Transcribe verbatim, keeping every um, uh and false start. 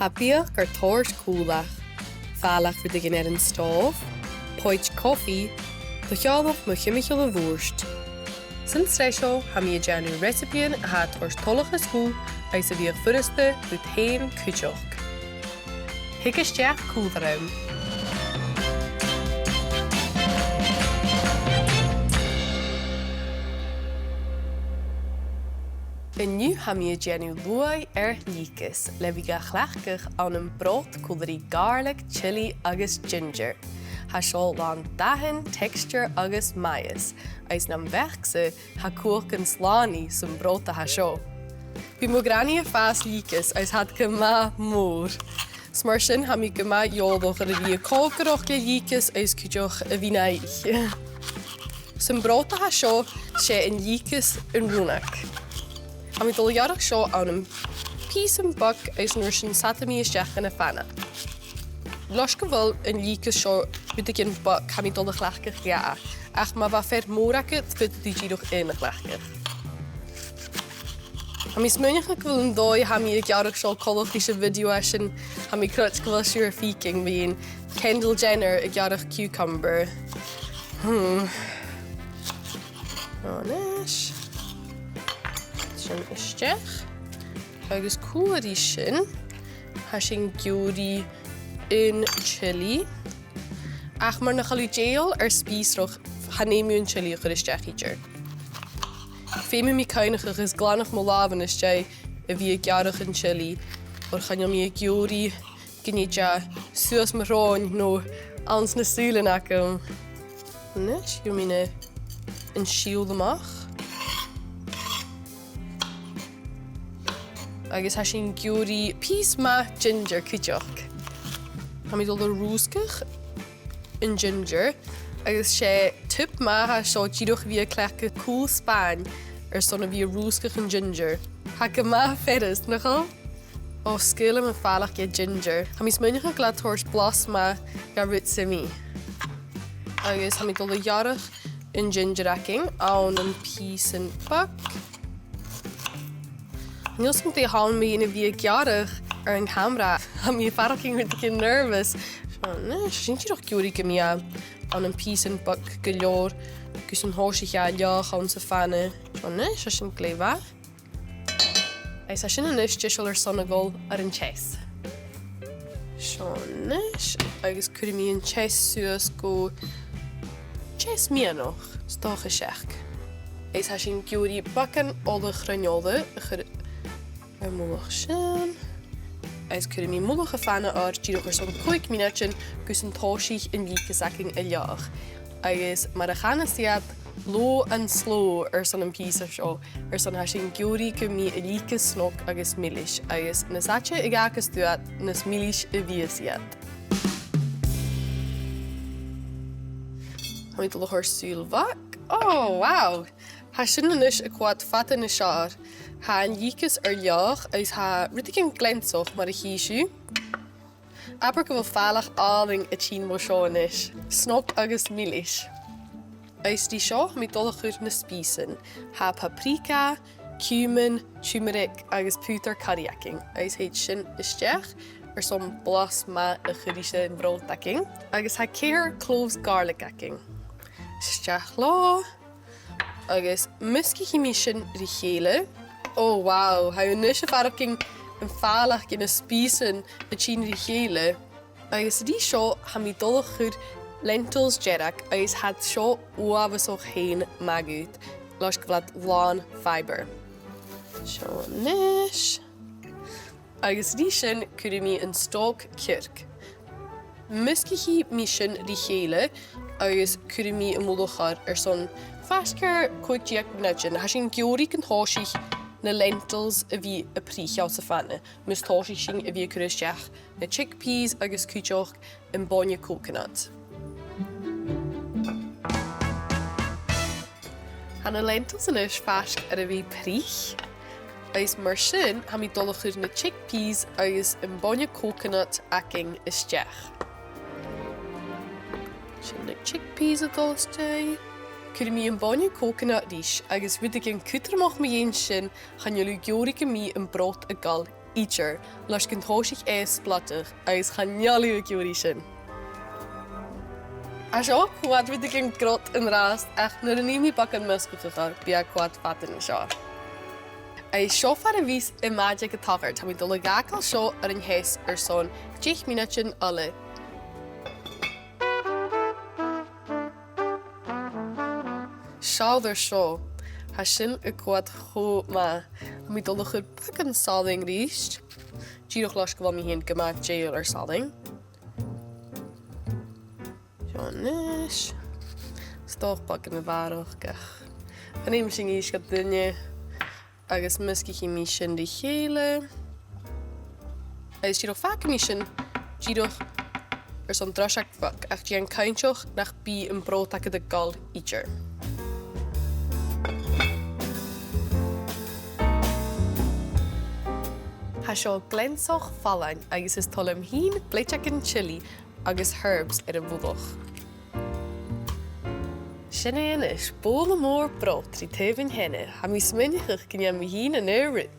Tha biadh gar toirt còmhla. Fàileadh rudeigin air an stòbh, poit cofaidh, do sheòladh mu thimcheall a' bhùird. San t-sreath seo, tha mi a' dèanamh reasabaidhean a tha a' toirt toileachas dhut agus a bhiodh furasta dhut fhèin cuideachd. Thig a-steach còmhla rium. An-diugh tha mi a' dèanamh luadh air lìocas le bhith ga chleachdadh ann am brot còmhla ri garlic, chilli agus ginger. Tha seo làn dathan, texture agus maithis, agus nam bheachd-sa, tha cumhachdan slànaidh san brot a tha seo. Bidh mo ghranaidh a' fàs lìocas agus tha iad gu math mòr. 'S mar sin, tha mi gu math eòlach air a bhith a' còcaireachd le lìocas agus cuideachd a' bhith na ithe. San brot a tha seo, 's e an lìocas an rionnag. Tha mi a' dol a ghearradh seo ann am pìosan beag agus an uair sin sasaidh mi a-steach dhan a' phana. Leis gu bheil an lìocas seo rudeigin beag, tha mi a' dol a chleachdadh dhà, ach ma bha fear mòr agad, faodaidh tu dìreach aon a chleachdadh. Tha mi a' smaoineachadh gu bheil an dòigh a tha mi a' gearradh seo coltach ris a' video sin, tha mi a' creidsinn gu bheil sibh air faicinn, bidh Kendall Jenner a' gearradh cucumber. Hmm. An-dràsta. Sin a-steach. Agus còmhla ri sin, tha sinn ag iarraidh aon chilli. Ach mura h-eil thu dèidheil air spìosraidh, chan fheum thu an chilli a chur a-steach idir. Feumaidh mi cuimhneachadh is glanadh mo làmhan às dèidh a bhith a' gearradh an chilli, oir chan eil mi ag iarraidh gun tèid e suas mo shròn no anns na sùilean agam. A-nis, gheibh mi na, an sìol a-mach. Agus tha sinn ag iarraidh pìos math ginger cuideachd. Tha mi a' dol a rùsgadh an ginger, agus 's e tip math a tha seo dìreach a bhith a' cleachdadh cùl spàin airson a bhith a' rùsgadh an ginger. Tha e gu math furasta, nach eil? Ò, 's caomh leam am fàileadh gu ginger. Tha mi a' smaoineachadh gu bheil e a' toirt blas math dha rud sam bith. Agus tha mi a' dol a ghearradh an ginger againn ann am pìosan beag. Chan eil fhios agam dè th' ann mu dheidhinn a bhith a' gearradh air a' chamara. Tha mi a' faireachdainn rudeigin nervous. Seo a-nis, tha sinn dìreach ag iarraidh gum bi e ann am pìosan beag gu leòr, gus an tòisich e a' leaghadh anns a' phana. Seo a-nis, tha sin glè mhath. Agus tha sin a-nis deiseil airson a dhol air an teas. Seo a-nis, agus cuiridh mi an teas suas gu teas meadhanach, 's dòcha seachd. Agus tha sinn ag iarraidh beagan ola chruinn-ola a chur air mullach sin. Agus cuiridh mi mullach a' phana oirre dìreach airson còig mionaidean gus an tòisich an lìocas againn a' leaghadh. Agus mar a chanas iad, low and slow airson am pìosa seo, airson tha sinn ag iarraidh gum bi an lìocas snog agus milis, agus nas fhaide a dh'fhàgas tu iad, nas milis a bhios iad. Tha mi a' dol a chur sùil bheag. Oh, wow! Tha sin a-nis a' coimhead fada nas fheàrr. Tha an lìocas air leaghadh agus tha e rudeigin gleansach mar a chì sibh. Abair gu bheil fàileadh àlainn a' tighinn bho seo a-nis. Snog agus milis. Agus ri seo, tha mi a' dol a chur na spìosan. Tha paprika, cumin, turmeric agus pùdar curry againn. Agus thèid sin a-steach airson blas math a chur ris a' bhrot againn. Agus tha ceithir cloves garlic againn. A-steach leotha. Agus measgaichidh mi sin ri chèile. Oh wow, tha mi a-nis a' faireachdainn am fàileadh de na spìosan a' tighinn ri chèile. Agus ri seo, tha mi a' dol a chur lentils dearg, agus tha iad seo uabhasach fhèin math dhut, leis gu bheil iad làn fibre. Seo a-nis. Agus ri sin, cuiridh mi an stòg circ. Measgaichidh mi sin ri chèile agus cuiridh mi a' mullach oirre airson faisg air còig deug mionaidean. Tha sinn ag iarraidh gun tòisich na lentils a bhith a' prìseil sa phana, mus tòisich sinn a bhith a' cur a-steach na chickpeas agus cuideachd am bainne coconut. Tha na lentils a-nis faisg air a bhith prìs, agus mar sin, tha mi a' dol a chur na chickpeas agus am bainne coconut againn a-steach. Sin na chickpeas a' dol a-steach. Cuiridh mi am bainne coconut ris, agus rudeigin cudromach mu dheidhinn sin, chan eil thu ag iarraidh gum bi am brot a' gabhail idir, leis gun tòisich e a' splaoideadh, agus chan eil thu ag iarraidh sin. Tha seo co-dhiù rudeigin grod an-dràsta, ach nuair a nì mi beagan measgachadh, bidh e co-dhiù fada nas fheàrr. Agus seo far a bheil am maide a' tachairt, tha mi a' dol a dh'fhàgail seo air an teas airson deich mionaidean uile. Seall air seo. Tha sin a' coimhead cho math. Tha mi a' dol a chur beagan salainn ris. Dìreach leis gu bheil mi fhìn gu math dèidheil air salainn. Seo a-nis. 'S dòcha beagan a bharrachd, ach chan fheum sinn innse do dhuine. Agus measgaichidh mi sin ri chèile. Agus dìreach fàgaidh mi sin dìreach airson toiseach beag, ach dèan cinnteach nach bi am brot agad a' goil idir. Tha seo gleansach fallain agus is toil leam fhìn bleideagan chilli agus herbs air a' mhullach. Sin e a-nis, bobhla mòr brot ri taobh an teine. Tha mi a' smaoineachadh gun dèan mi fhìn an aon rud.